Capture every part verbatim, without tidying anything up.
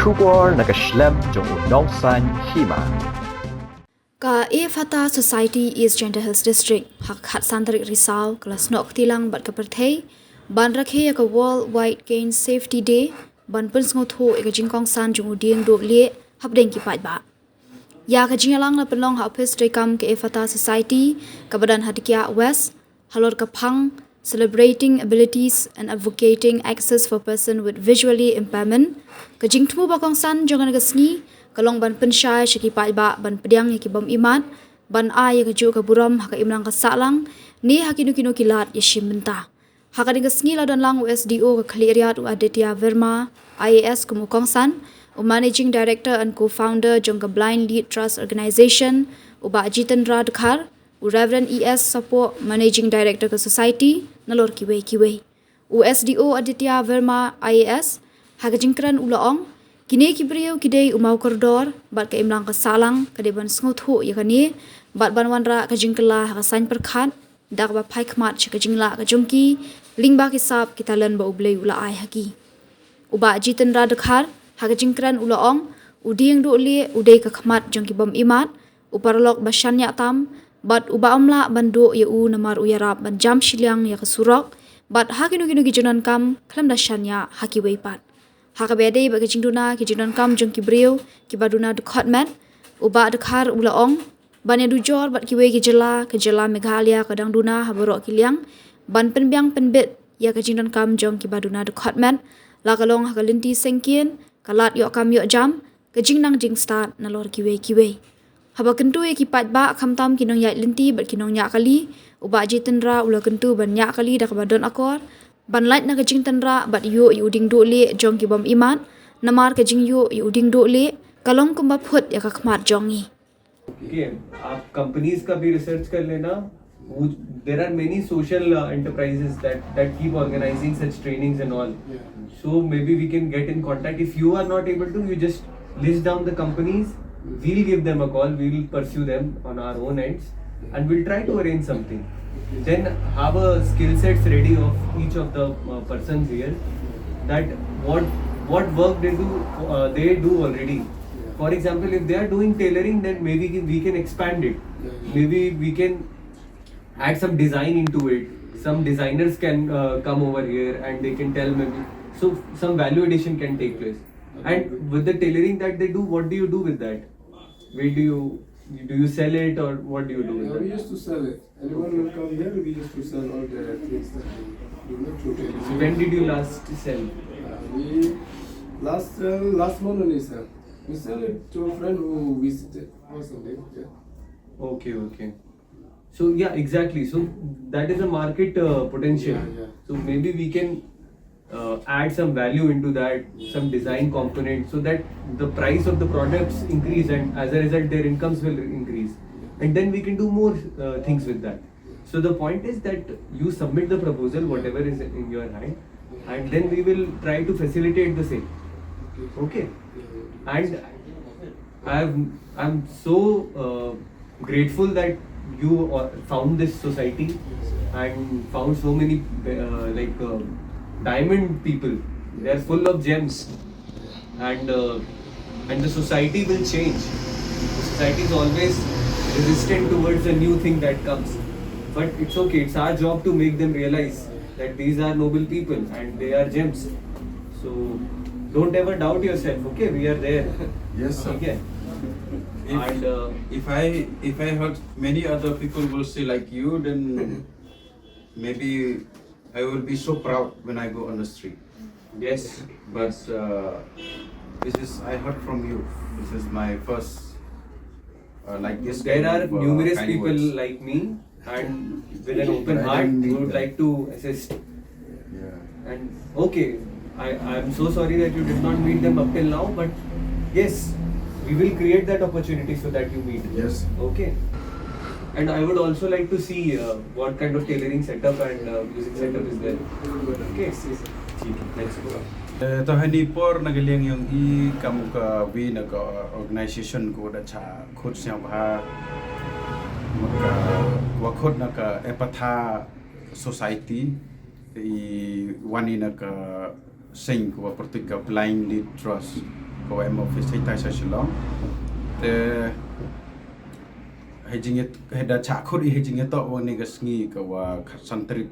Khubor na ka shlem jong u nongsan hima. Ka Efata Society East Jaintia Hills District ha ka khatsan tarik Risaw ka la snoh kti lang bad ka pyrthei ban rakhe ïa ka World White Cane Safety Day, ban pynsngewthuh ïa ka jingkongsan jong u dieng duh lieh hapdeng ki paidbah. Ïa ka jingïalang la pynlong ha ophis treikam ka Efata Society kaba don ha Dkhiah West, halor ka phang Celebrating Abilities and Advocating Access for Person with Visually Impairment. Ka jingthmu ba kongsan jong kane ka sngi ka long ban pynshai sha ki paidbah ban pdiang ïa ki bym imat, ban ai ïa kajuh ka burom ha ka imlang ka sahlang ne ha kino kino ki lad ïashim bynta. Ha kane ka sngi la don lang u S D O ka Khliehriat, u Aditya Verma, I A S, kum u kongsan, u Managing Director and Co-founder jong ka Blind Lead Trust Organization, u Bah Jitendra Dkhar, u Reverend E S Sapoh, Managing Director ka Society, nalor kiwei kiwei. U S D O Aditya Verma, I A S, ha ka jingkren u la ong, kine ki briew ki dei u maw kordor bad ka imlang ka sahlang, ka dei ban sngewthuh ïa kane bad ban wanrah ka jingkylla ha ka saiñ pyrkhat, da kaba phai khmat sha ka jinglah ka jong ki lyngba ki sap ki talent ba U Blei u la ai ha ki. U Bah Jitendra Dkhar ha ka jingkren u la ong, u dieng duh lieh u dei ka khmat jong ki bym imat, u paralok ba shaniah tam, bad u ba ym lah ban duh ïa u namar u ïarap ban jam shiliang ïa ka surok, bad ha kino kino ki jingdonkam khlem da shaniah ha kiwei pat. Ha kaba ïadei bad ka jingduna ki jingdonkam jong ki briew kiba duna dkhot met, u Bah Dkhar u la ong, ban ïadujor bad kiwei ki jylla, ka jylla Meghalaya ka dang duna ha baroh ki liang ban pynbiang pynbit ïa ka jingdonkam jong kiba duna dkhot met, la ka long ha ka lynti sengkien, ka lad ïoh kam ïoh jam, ka jingnang jingstad nalor kiwei kiwei. Haba kyntu ïa ki paidbah khamtam ki nongïaid lynti bad ki nongñiah kali, u Bah Jitendra u la kyntu ban ñiah kali da kaba don akor, ban lait na ka jingtynrah bad ïoh ïa u dieng duh lieh jong ki bym imat, namar ka jingïoh ïa u dieng duh lieh ka long kumba phut ïa ka khmat jong ngi. Okay, आप कंपनीज का भी रिसर्च कर लेना। वो, there are many social, uh, enterprises that, that keep organizing such trainings and all. Yeah. So maybe we can get in contact. If you are not able to, you just list down the companies. We'll give them a call. We'll pursue them on our own ends, yeah, and we'll try to arrange something. Okay. Then have a skill sets ready of each of the, uh, persons here, that what, what work they do, uh, they do already. Yeah. For example, if they are doing tailoring, then maybe we can expand it. Yeah, yeah. Maybe we can add some design into it. Some designers can, uh, come over here and they can tell maybe. So some value addition can take place. Okay, and good. With the tailoring that they do, what do you do with that? Where do you, do you sell it or what do you do with that? Yeah, we used to sell it. Anyone will come here, we used to sell all the things that we do not totally. So when did you last sell? Uh, we last, uh, last month only, sir. We sell it to a friend who visited or something. Yeah. Okay, okay. So yeah, exactly. So that is a market, uh, potential. Yeah, yeah. So maybe we can, uh, add some value into that, some design component, so that the price of the products increase, and as a result, their incomes will increase. Yeah. And then we can do more, uh, things with that. So the point is that you submit the proposal, whatever is in your hand, and then we will try to facilitate the same. Okay? And I've, I'm so, uh, grateful that you, uh, found this society and found so many, uh, like, uh, diamond people. They are full of gems. And, uh, and the society will change. The society is always resistant towards a new thing that comes. But it's okay. It's our job to make them realize that these are noble people and they are gems. So don't ever doubt yourself, okay? We are there. Yes, sir. Okay? If, and, uh, if I, if I heard many other people will say like you, then maybe I will be so proud when I go on the street. Yes. But, uh, this is, I heard from you. This is my first, uh, like this kind of, uh, kind of work. There are numerous people like me and with an open heart who would like to assist. Yeah. And okay, I, I'm so sorry that you did not meet them up till now, but yes, we will create that opportunity so that you meet. Yes. Okay. And I would also like to see, uh, what kind of tailoring setup and, uh, music setup is there. Okay. ठीक है, thanks. Eh, to hani por na ka liang yong i kam ka wi na ka organization ko da cha khut sñiaw bha, ma ka wa khut na ka Epatha Society, i wan i na ka seng ko wa pyrtuit ka Blind Lead Trust. Ka wa em office hei tai sa Shillong. Te hei jing hei da chah khut i hei jing yatoh wa ni ka sngi ka wa khatsan tarik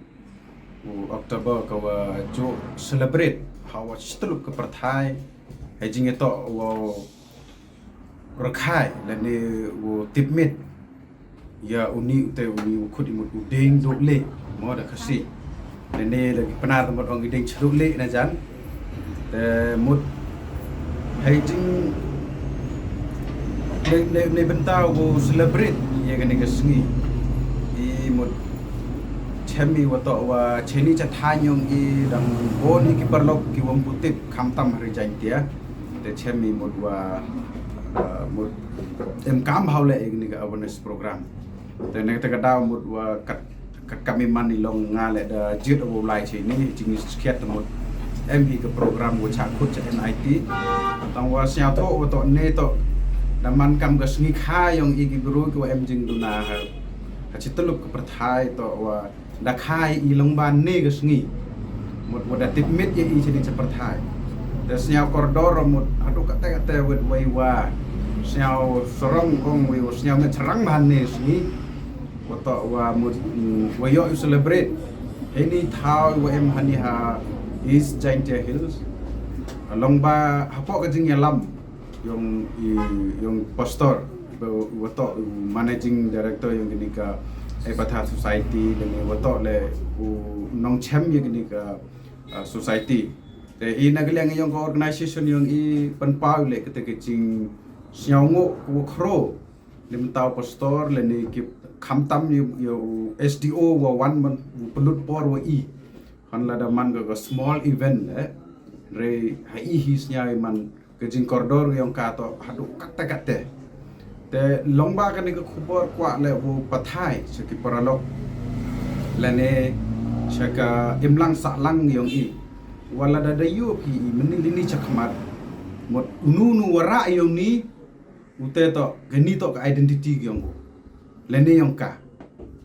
u October ka wa ju celebrate ha wa chitlup ka pyrthai. Hei jing yatoh wa rakhai lane u tipmit ya uni u te uni u khut i mut u ding duh le mo da Khasi. Lane lagi Pnar mut ong i ding chduh le na jan. Te mut hei jing ne, ne, ne bynta u celebrate ya kani ka sngi. I mut chem i wa toh wa cheni cha thaiñ yong i dang bun i ki paralok ki wa ym pu tip khamtam ha ri Jaintia. Te chem i mut wa, uh, mut em kam hau le ya kani ka awareness program. Te ne te ka daw mut wa kat, kat kam i man i long nga le da jied u lai cheni jing i skhiat mut em hi ka program wa chah khut cha N I T. Tang wa sñiawthoh wa toh ne toh da man kam ka sngi kha yong i ki bru ki wa em jingduna ha, ha chitlup ka pyrthai toh wa da kha i long ba ne ka sngi mut wa da tipmit ya i chini cha pyrthai. Te sñiaw kordor mut haduh katte katte wet wei wa sñiaw sarong ong wei wa sñiaw met charang ba ne sngi wa toh wa mut, mm, wa yoh i celebrate. Heini thaw wa em hani ha East Jaintia Hills. Long ba hapoh ka jingyalam yong i, yong pastor, wa toh u managing director yong kani ka Epatha Society, lane wa toh le u nongchem ya kani ka, uh, society. Te i na ka liang yong ka organization yong i pynpaw le kate ka jingsñiaw ngu wa khro. Lim tau pastor lane ki khamtam ya u S D O wa wan man u pynlut por wa i. Han lada man ka, ka small event le re ha i hi sñiaw i man ka jingkordor yong ka toh haduh katte katte. Te long ba kani ka khubor kwah le u pathai cha ki paralok lane cha ka imlang sahlang yong i. Wa lada da yoh phi i mynni lini chakhmat mut unu unu wa rah yong ni, u te toh kani toh ka identity yong u. Lane yong ka.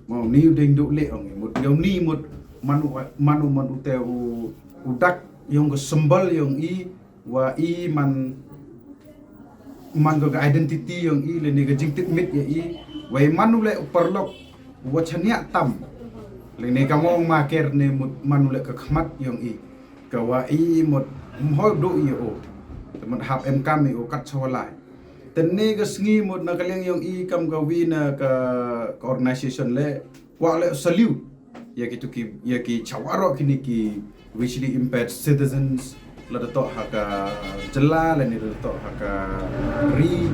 Mo ni u ding duh le ong i mut yong ni mut man u, man u, man u te u, u dak yong ka symbol yong i wa i man, man ka, ka identity yong i lane ka jingtipmit ya i. Wei man u le u paralok wa chaniah tam. Lane ka mong ma ker ne mut man u le ka khmat yong i. Ka wa i mut mhoi duh i o. Te mut hap em kam i o kat chawalai. Te ne ka sngi mut na ka liang yong i kam ka wi na ka, ka organization le kwah le salute ya ki tu ki, ya ki chawaroh kini ki visually impaired citizens, lada toh ha ka jylla lane lada toh ha ka ri,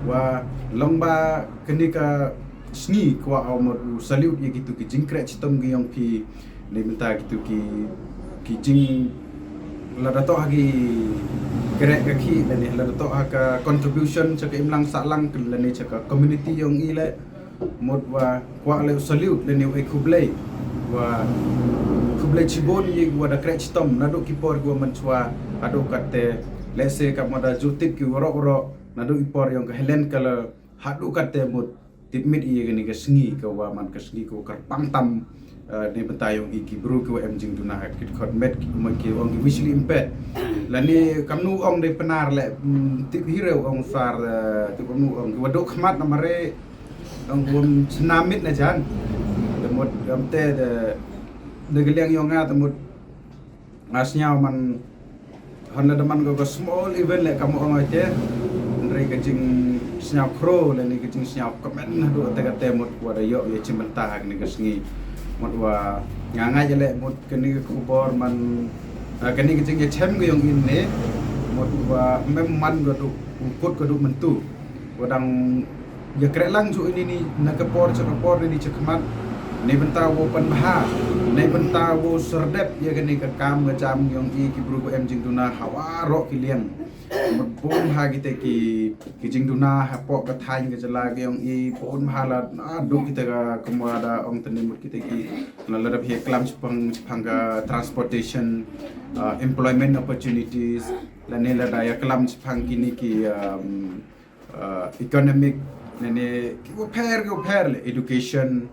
wa long ba kani ka sngi kwah o mut u salute ya ki tu ki jingkreh chitom ki yong phi, ne mynta ki tu ki, ki jing lada toh ha ki kreh ka khi lane lada toh ha ka contribution cha ka imlang sahlang lane cha ka community yong i le. Mut wa kwah le u salute lane u e khublei. Wa khublei chibun ya wa da kreh chitom naduh ki por wa man chwa haduh katte. Lehse ka mada ju tip ki waroh waroh naduh i por yong ka Helen Keller haduh katte mut tipmit i ya kani ka sngi ka wa man ka sngi ka wa kyrpang tam, eh, ne mynta yong i ki bru ki wa em jingduna ha ki dkhot met ki wa ki ong ki visually impaired. Lane kamnu ong de Pnar le, mm, tip hi re ong sar, eh, tip kamnu ong ki wa duh khmat na mare ong ki wa ym chna mit na jan. Te mut kam te de, de ka liang yong nga te mut nga sñiaw man, han lada man ka, ka small event le kam ong ai te. Hynrei ka jingsñiaw khro lane ka jingsñiaw kmen haduh katte katte mut wa da yoh ya chimbynta ha kani ka sngi. Mut wa nga ngai le mut kani ka khubor man, ah, kani ka jingyachem ka yong i ne mut wa mem man ka duh u kut ka duh myntu. Wa dang ya kreh lang ju ini ni na ka por cha ka por, ini chakhmat. Ne bynta wow pynbha, ne bynta wow serdep ya kani ka kam ka jam yong i ki bru ki wa em jingduna ha waroh ki liang. Mut bun ha kite ki, ki jingduna hapoh ka thaiñ ka jylla ki yong i, bun ha la, naduh kite ka, kamwa da ong te ne mut kite ki, na la dap hi klam chaphang, chaphang ka transportation, uh, employment opportunities, lane lada ya klam chaphang kini ki, um, uh, economic, lane ki wa pher, ki wa pher le, education,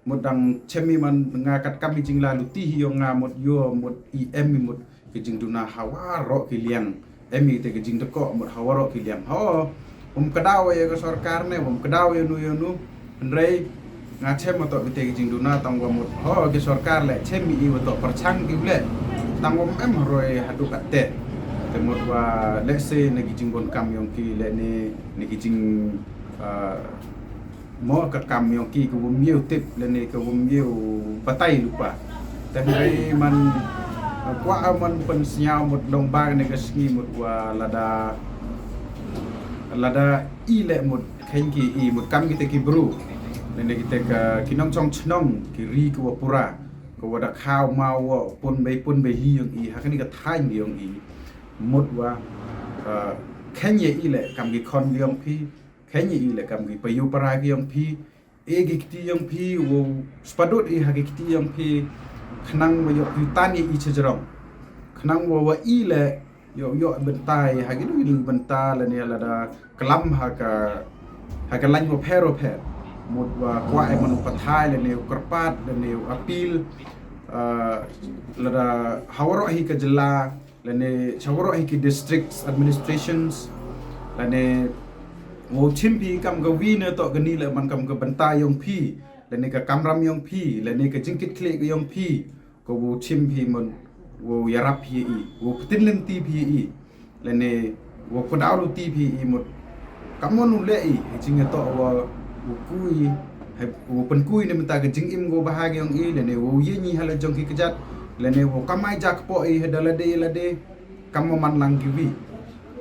mut dang chem i man nga kat kam i jingla luti hi yong nga mut yoh, mut i em i mut ki jingduna ha waroh ki liang. Em i te ka jingdakot mut ha waroh ki liang. Ho, um kdaw ya ka sorkar ne, um kdaw ya nu ya nu. Hynrei nga chem ma toh ki te ka jingduna tang wa mut, ho, ki sorkar le chem i wa toh pyrchang ki le. Tang wa em roi hadu kat te. Te mut wa le se na ki jingbun kam yong ki le ne, na ki jing, ah, mo ka kam yong ki ka wym yoh tip le ne ka wym yoh batai lupa. Te hynrei man, ah, kwah man pynsngew mut long ba ne ka sngi mut wa lada, lada i le mut khein ki i mut kam ki te ki bru. Le ne ki te ka ki nongchong chnong ki ri ka wa pura, ka wa da khaw ma wa pun bei pun bei hi yong i, ha kani ka thaiñ yong i. Mut wa, ah, khein ya i le kam ki khon yong phi, khein ya i le kam ki payu para ki yong phi, e ki kti yong phi, wow spadut i ha ki kti yong phi, khnang wa yoh ki tan ya i chajrong. Khnang wa wa i le, yoh yoh bynta i ha ki du i bynta le ne lada klam ha ka, ha ka lain wa pher wa pher. Mut wa kwah e man u pathai le ne u kyrpad le ne u appeal, ah, lada ha waroh hi ka jylla, le ne cha waroh hi ki districts administrations, le ne wow chim phi kam ka wi ne toh kani le man kam ka bynta yong phi, le ne ka kamram yong phi, le ne ka jingkit khlieh ka yong phi, ka wow chim phi man, wow yarap phi i, wow pyntin lynti phi i, le ne wow kdaw luti phi i mut. Kam mon u le i, hi jing ya toh wa u kui, hi u pynkui ne mynta ka jingim ko baha ki yong i, le ne wow ye ni ha la jong ki kjat, le ne wow kamai jak po i ha da lade lade, kam mo man lang ki wi.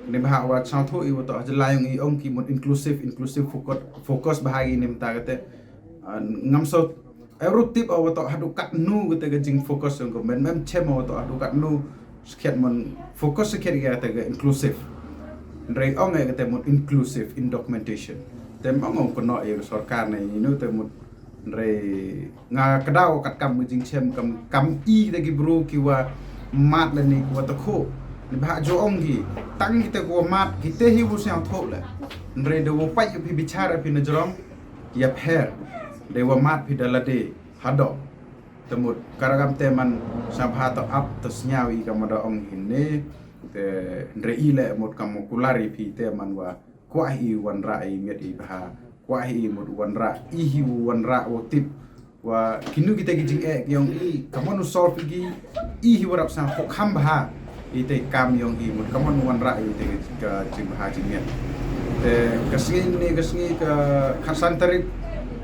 Ne baha wa chang tho i wa toh ha jylla yong i ong ki mut inclusive, inclusive focus, focus baha ki ne mynta ka te. Ah, ngam so, eh, ru tip wa toh hadu kat nu ka te ka jing focus yong ko, men mem chem wa toh hadu kat nu, skhet mon focus skhet ya te ka inclusive. Hynrei ong e ka te mut inclusive in documentation. Te ong ong ko no ya sorkar ne, you know, te mut hynrei nga kdaw kat kam ka jingchem kam, kam i te ki bru ki wa mat le ne ki wa takhu. Ne baha jo ong ki, tang ki te ko mat, ki te hi wow sngewthuh le. Hynrei da wow pait ya phi bichar ya phi na jrong, ya pher, da wa mat phi da lade, hado. Te mut, kara kam te man, sngewbha to ap, to sngew i kam da ong hi ne, te hynrei i le mut kam kular i phi te man wa, kwah i wanrah i miat i bha, kwah i mut wanrah, i hi wanrah wow tip, wa kinu ki te ki jingeh ki yong i, kam mon u solve ki, i hi warap sngewthuh kham bha, i te kam yong i mut kam mon wanrah i te ka jingbha jingmiat. Te ka sngi ne ka sngi ka khatsan tarik,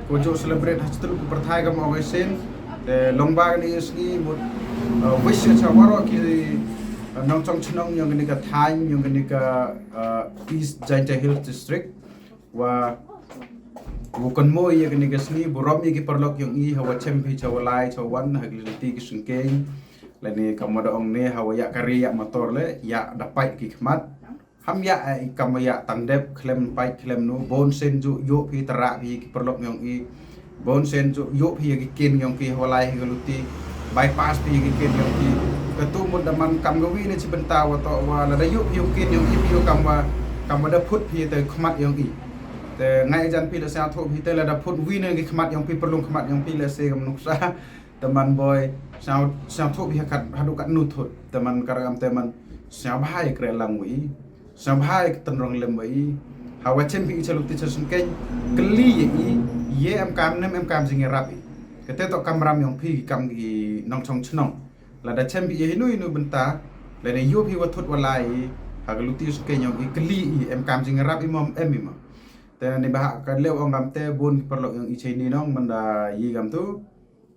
ko jo celebrate ha chitulu pyrthai kam ong i sien. Te long ba kani ka sngi mut, uh, wish cha waroh ki, uh, nongchong chnong yong kani ka thaiñ, yong kani ka, uh, East Jaintia Hills District. Wa, wow kynmaw ya kani ka sngi, burom ya ki paralok yong i, ha wa chem phi cha wa lai, cha wa wan, ha ki lynti ki syngkeiñ. Le ne kam wa da ong ne, ha wa ya kari ya motor le, ya da pait ki khmat. Ham ya, eh, kam wa ya tang dep, khlem pait, khlem nu, bun sien ju, yoh phi tara phi ki paralok yong i. Bun sien ju, yoh phi ya ki kin yong ki, ha wa lai hi ka luti. Bypass phi ya ki kin yong ki. Katu mut da man kam ka wi ne chi bynta wa toh wa, lada yoh phi ya ki kin yong i, phi yoh kam wa, kam wa da phut phi te khmat yong i. Te ngai jan phi le sngewthuh phi te lada phut wi ne ki khmat yong phi, pyrlung khmat yong phi le se kam nuksa. Te man boi, sngewthuh phi ha kat, hadu kat nu thut. Te man kara kam te man, sngewbha i kre lang wa i. Sngewbha i ka tynrong lem wa i. Ha wa chem phi i cha luti cha syngkeiñ, kylli ya i, ye em kam ne em kam jingyarap i. Ka te toh kamram yong phi kam ki nongchong chnong. Lada chem phi ya hinu hinu bynta, le ne yoh phi wa thut wa lai i, ha ka luti syngkeiñ yong i, kylli i, em kam jingyarap i mo, em i mo. Te ne baha ka leh ong kam te bun ki paralok yong i chini nong, man da ye kam tu,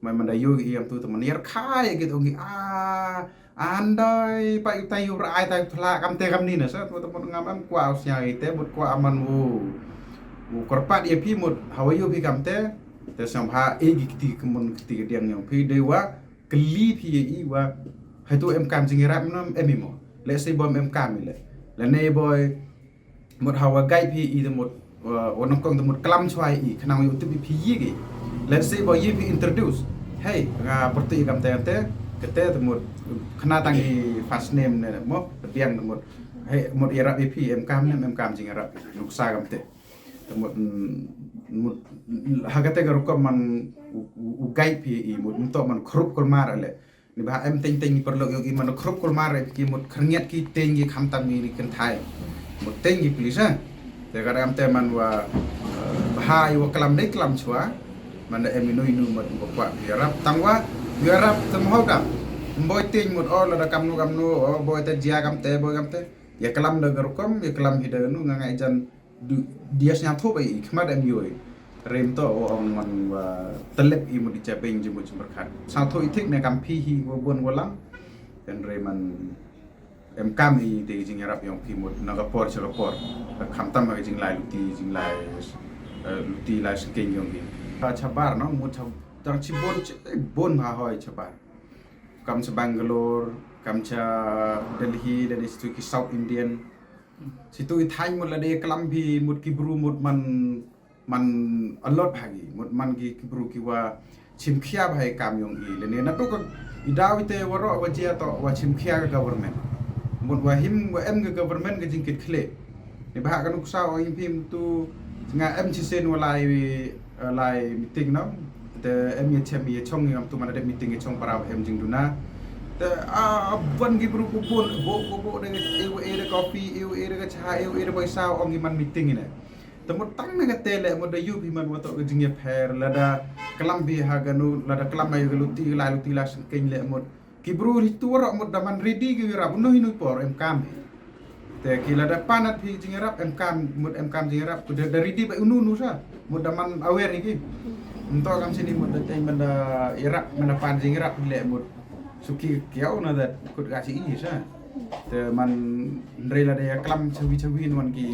man, man da yoh i kam tu, te man yar khai ki tu ngi, ah, andai, pa yu tai yu rai tai thla kam te kam ni na, sa, te mut ngam em kwah u sngewthuh i te, mut kwah man u, u kyrpad ya phi mut, ha wa yoh phi kam te, te sngewbha e ki kti ka mon kti ka diang yong phi, de wa, kylli phi ya i wa, hei tu em kam jingyarap no, em i mo. Le se bom em kam i le. Le ne boi, mut ha wa guide phi i te mut, wa, wa nongkong te mut klam chwa i, khnang yoh tip i phi ye ki. Let's say, bo ye phi introduce. Hey, nga pyrtuit kam te, te, te, te mut, khana tang i first name ne, mo, te biang te mut. Hey, mut yarap i phi, em kam ne, em kam jingyarap i, nuksa kam te. Te mut, mm, mut, ha ka te ka rukom man, u, u, u guide phi i, mut, mut man khrup kulmar le. Neibhah em teng teng ki paralok yong i, man khrup kulmar re ki mut khyrngiat ki teng ki khamtam ki ni kynthai. Mut teng ki police, ha. Te ka dang te man wa, eh, bha i wa klam dei klam chwa. Man da em inu inu mut wa kwah yarap. Tang wa yarap te mhaw kam. Boi teng mut, o, lada kamnu kamnu, o, boi te jia kamte, boi kamte. Ya klam da ka rukom, ya klam hi da nu nga ngai jan du, dia sñiawthooh ba i khmat em yoi. Rem to o ong man wa telep i mut i cha beng jimut jimbarkhat. Sñiawthooh i thik ne kam phi hi wa bun wa lang. Ten re man em kam i te jingyarap yong phi mut na ka por cha ka por. Khamtam ka jinglai luti, jinglai, eh, luti lai sengkeng yong phi. Ka chabar no mut cha, tang chi bun, chi bun ha hoi chabar. Kam cha Bangalore, kam cha Delhi, lane situ ki South Indian. Situ i thaiñ mut lada klam phi mut ki bru mut man, man alot ha ki, mut man ki, ki bru ki wa chimkhia bha i kam yong i. Lane na to ka i daw i te waroh wa jia to wa chimkhia ka government. Mut wa him wa em ka government ka jingkit khleh. Neibhah ka nuksa o i phi mut tu nga em chisien wa lai, eh, lai meeting no. Te em ya chem ya chong ya tu man da meeting ya chong para em jingduna. Te, ah, bun ki bru ku bun, bo, bo, bo, de, eu, e, de coffee, eu, e, de ka cha, eu, e, de paisa, ong i man meeting i ne. Te mut tang na ka te le, mut da yu phi man wa to ka jingyapher, lada klam phi ha ka nu, lada klam ha ka luti, la luti la sengkeng le mut. Ki bru hi tu waroh mut da man ready ki yarap, unu hi nu por em kam. Te ki lada panat phi jingyarap em kam, mut em kam jingyarap, ku da, da ready ba unu unu sa, mut da man aware hi ki. Nto kam sini mut da teng man da yarap, man da pan jingyarap le mut. Suki kiau na da kut ka si i sa. Te man hynre lada ya klam chawi chawi man ki,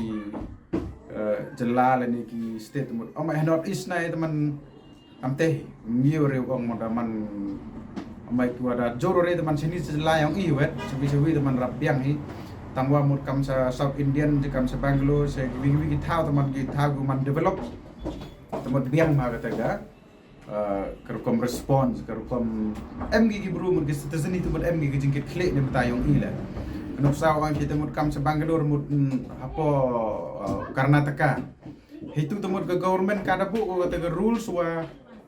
eh, jylla lane ki state mut. Ong ma North East na te man Kamte hi, miu re ong mut da man, amai ki wa da jor re te man sini se la yong i wet, chawi chawi te man rap biang hi. Tang wa mut kam sa South Indian, je kam sa Bangalore, se kiwi kiwi ki thaw te man ki thaw ki man develop. Te mut biang ma ka te ka, eh, ka rukom response, ka rukom em ki ki bru mut ki citizen hi te mut em ki ki jingkit khleh ne bynta yong i le. Ka nuksa wa ki te mut kam sa Bangalore mut, mm, hapoh, eh, Karnataka. Hi tu te mut ka government ka da buh ko kata ka rules wa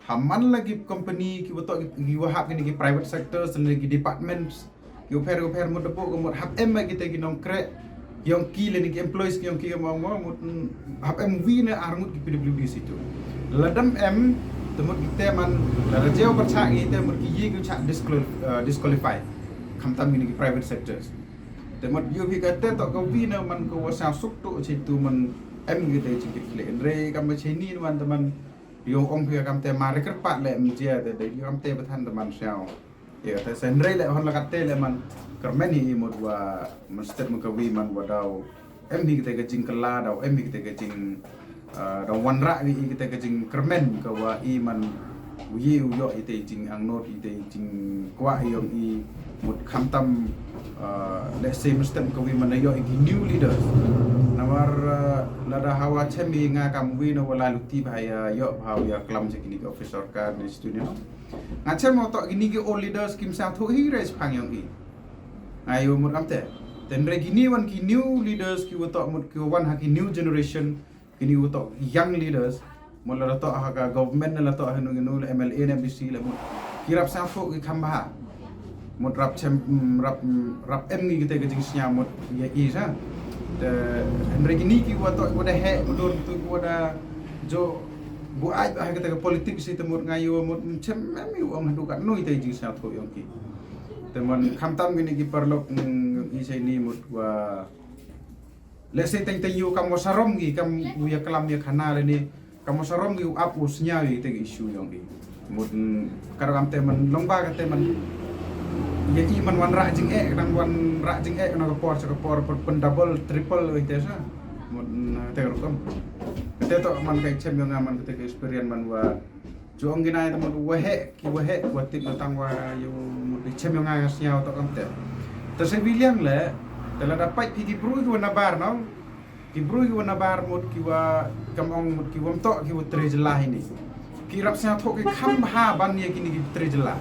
ha man la ki company ki wa toh ki, ki wa hap kini ki private sectors ne ki departments ki wa pher wa pher mut da buh ko mut hap em ma kita ki nongkreh yong ki lane ki employees ki yong ki mo mo mut, mm, hap em wi ne ar ngut ki P W D situ. Ladam em te mut ki te man la da jeo ka cha ki te mut ki yi ki cha disqual-, eh, disqualify. Khamtam kini ki private sectors. Te mut yu hi ka te toh ka wi ne man ko wa sa suk tu situ man em ki te chi ki khleh. Re kam ba chini man te man Yung ong phi kam te ma re kyrpad le mjia te de yung kam te bathan te man siaw. Ya te sen re le hon la kat te le man kyrmen hi mut wa man step mut ka wi man wa daw. Em hi kite ka jingkylla daw, em hi kite ka jing, ah, daw wanrah wi hi kite ka jingkyrmen ka wa i man u ye u yoh i te jingangnud i te jingkwah i yong i mut khamtam, ah, let's say man step ka wi man da yoh i ki new leaders. Namar, ah, lada hawa chem i nga kam wi na wa la luti bha ya yoh bha ya klam cha kini ki office sorkar ne student. Nga chem o toh kini ki old leaders kim sa thoh hi re chapang yong i. Nga yu mut kam te. Ten re kini wan ki new leaders ki wa toh mut ki wa wan ha ki new generation, kini wa toh young leaders. Mut la toh ha ka government ne la toh ha nu nu le M L A ne M D C le mut. Ki rap sa thoh ki kham bha. Mut rap chem, mm, rap, mm, rap em ngi kite ka jingsñiaw mut ya i sa. Te, hynre kini ki wa toh wa da heh, wa dur tu wa da jo, bu ai ba ha kite ka politics i te mut nga yu mut, mm, chem em yu ong hadu kat nui te jingsñiaw thoh yong ki. Te mut khamtam kini ki paralok, mm, i sa ini mut wa, let's say teng teng yu kam wa sarom ki, kam u ya klam ya khana le ni, kam wa sarom ki u ap u sñiaw i te ki issue yong ki. Mut, mm, kar kam te man long ba ka te man ya i man wanrah jingeh, ka dang wanrah jingeh na ka por cha ka por, pyn, pyn double, triple i te sa. Mut, mm, te ka rukom. Ka te toh man ka chem yong nga man ka te ka experience man wa Ju ong ki nai te mut wa heh, ki wa heh, wa tip na tang wa yu mut i chem yong nga sñiaw toh kam te. Te se wi liang le, te la da pait phi ki bru ki wa nabar no. Ki bru ki wa nabar mut ki wa kam ong mut ki wa mtoh ki wa tre jylla hi ni. Ki rap sñiaw thoh ki kham bha ban ya kini ki tre jylla.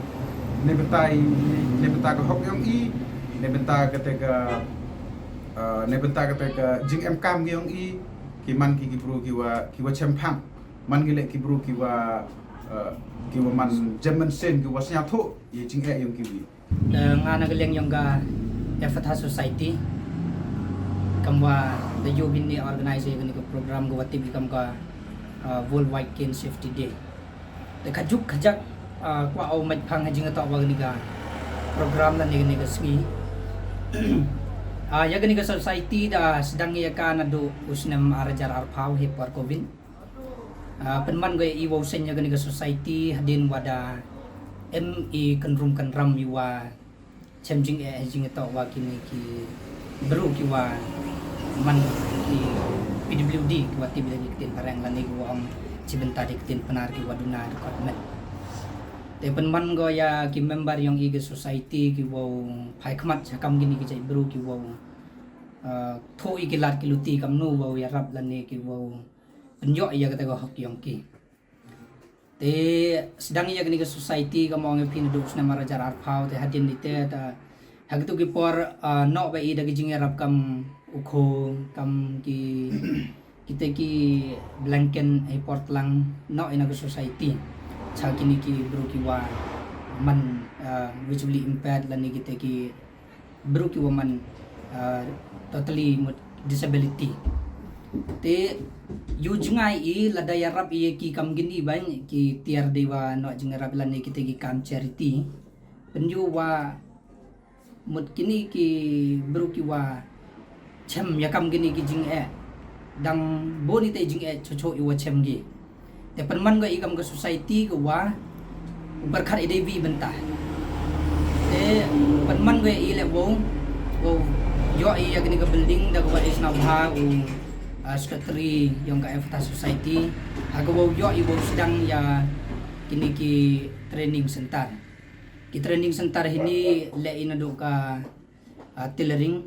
Ne bynta i, ne bynta ka hok yong i, ne bynta ka te ka, ah, ne bynta ka te ka jingem kam ki yong i, ki man ki ki bru ki wa, ki wa chem phang. Man ki le ki bru ki wa, eh, ki wa man jem man sien ki wa sñiaw thoh, ye jingeh yong ki wi. Te nga na ka liang yong ka Ephphatha Society, kam wa da yoo bynni organize ya kani ka program ka wa tip i kam ka, uh, Worldwide Cane Safety Day. Te khajuk khajak, uh, kwah o mait phang ha jingtoh wa kani ka program lane kani ka sngi. Uh, ya kani ka society da sdang ya ka nadooh u snem ar hajar arphaw hei por covid. Uh, pynman ko ya i wow seng ya kani ka society hadien wa da em i kynrum kynram i wa chem jingeh ha jingtoh wa kini ki bru ki wa man ki P W D ki wa tip ya ki ktien phareng lane ki wa ong chi bynta di ktien Pnar ki wa duna rekrutmen. Te pynman ko ya ki member yong i ka society ki wow phai khmat cha kam kini ki jait bru ki wow, uh, thoh i ki lad ki luti kamnu wow yarap lane ki wow pynyoh ya kata ka hok yong ki. Te sdang ya kani ka society kam ong ya phi nadooh u snem ar hajar arphaw, te hadien ni te ta ha kitu ki por, uh, noh ba i da ki jingyarap kam u kho, kam ki, kita ki blanket hei por tlang, noh i na ka society cha kini ki bru ki wa man, uh, visually impaired lane kita ki bru ki wa man, uh, totally mut disability. Te yoo jngai i lada yarap i ya ki kam kini bang ki tiar de wa noh jingyarap lane kita ki kam charity. Pynyoo wa mut kini ki bru ki wa chem ya kam kini ki jingeh, dang bun i te jingeh choh choh i wa chem ki. Te pynman ko i kam ka society ka wa u pyrkhat i dei wi bynta. Te pynman ko i le wow, wow yoh i ya kani ka building da ka wa i sngewbha u, uh, secretary yong ka Ephphatha Society. Ha ka wow yoh i wow sdang ya kini ki training center. Ki training center hini le i nadooh ka, uh, tailoring,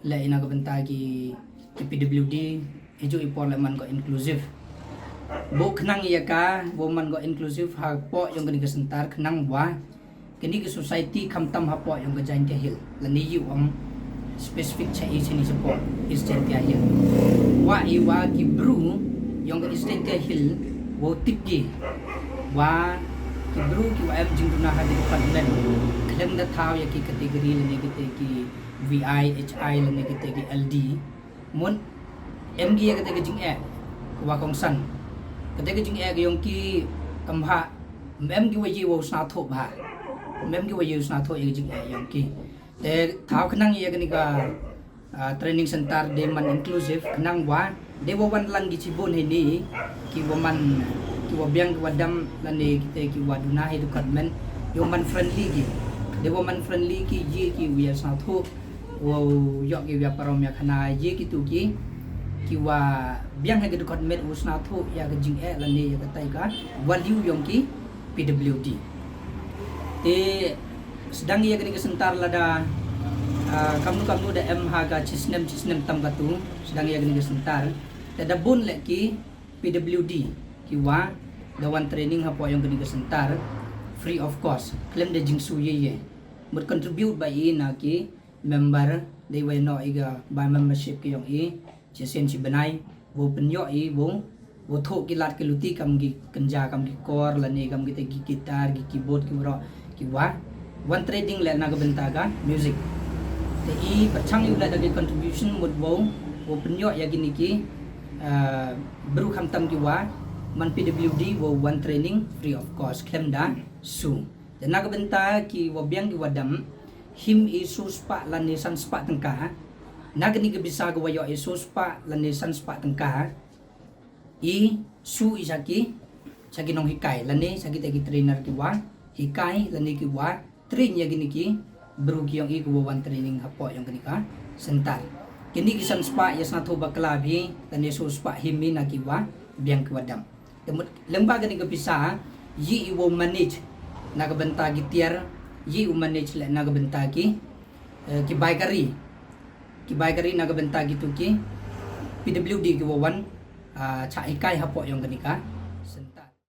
le i na ka bynta ki, ki P W D, hijooh i por le man ko inclusive. Bo khnang ya ka, bo man ko inclusive hapoh yong kani ka center khnang wa kani ka society khamtam hapoh yong ka Jaintia Hill lane i ong specific cha i chini support East Jaintia Hill. Wa i wa ki bru yong ka East Jaintia Hill wow tip ki wa ki bru ki wa em jingduna ha ki department khlem da thaw ya ki category lane kita ki V I, H I lane kita ki L D. Mut em ki ya kita ki jingeh wa kongsan, kita ki jingeh ki yong ki kam bha, em ki wa ye wow sngewthuh bha, em ki wa ye wow sngewthuh ya ki jingeh yong ki. Te thaw khnang ya kani ka, uh, training center de man inclusive khnang wa de wa wan lang ki chibun hini ki wa man, ki wa biang ki wa dam lane kita ki wa duna hei department, yow man friendly ki, de wa man friendly ki, ye ki wow sngewthuh, wow yoh ki wow parom ya khana, ye kitu ki, ki wa biang hei ka department wow sngewthuh ya ka jingeh lane ya katai ka value yong ki P W D. Te sdang ya kani ka center lada, ah, kamnu kamnu da em ha ka chi snem chi snem tam katu, sdang ya kani ka center. Te da bun le ki P W D ki wa da wan training hapoh yong kani ka center free of cost, khlem da jingsu ye ye. Mut contribute ba i na ki member, dei wa noh i ka ba membership ki yong i, chi sien chi bnai, wow pynyoh i, wow, wow thoh ki lad ki luti kam ki kynja, kam ki kor, lane kam kita ki guitar, ki keyboard, ki waroh, ki wa wan training le na ka bynta ka music. Te i pyrchang i u le da ki contribution mut wow, wow pynyoh ya kini ki, ah, bru khamtam ki wa man P W D wow wan training free of cost, khlem da su. Te na ka bynta ki wa biang ki wa dam, him i soo spah lane san spah tyngka. Na kani ka pisa ka wa yoh i soo spah lane san spah tyngka, i su i cha ki, cha ki nonghikai lane cha kita ki trainer ki wa hikai lane ki wa train ya kini ki bru ki yong i ki wa wan training hapoh yong kani ka center. Kini ki san spah ya sngewthuh bakla phi, lane soo spah him i na ki wa biang ki wa dam. Te mut lyngba kani ka pisa, ye i wow manage na ka bynta ki tiar, ye i wow manage le na ka bynta ki, eh, ki bai kari, ki bai kari na ka bynta kitu ki P W D ki wa wan, ah, cha hikai hapoh yong kani ka